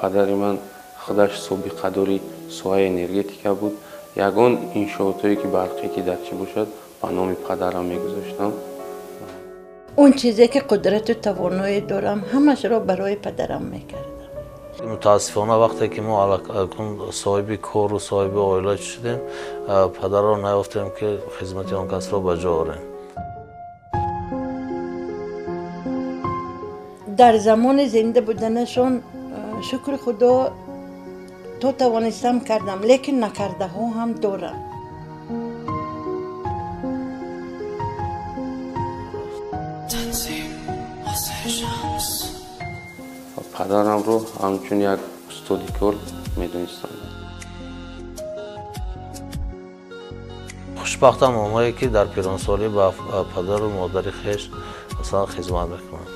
Падари ман худаш собиқадори соҳаи энергетика буд. Ягон иншоотое ки барқӣ ки дар чӣ бошад, ба номи падарам мегузоштам. Он чизе ки қудрату тавоноӣ дорам, ҳамашро барои падарам мекардам. Мутаассифона, вақте ки мо соҳиби кору соҳиби оила шудем, падарро наёфтем, ки хизмати он касро ба ҷо орем. Дар замони зинда буданашон, шукри Худо, то тавонистам кардам, лекин накардаҳо ҳам дорам. Падарамро ҳамчун як устоди кор медонистам. Хушбахтам онҳое, ки дар пиронсолӣ ба падару модари хеш, масалан, хизмат мекунанд.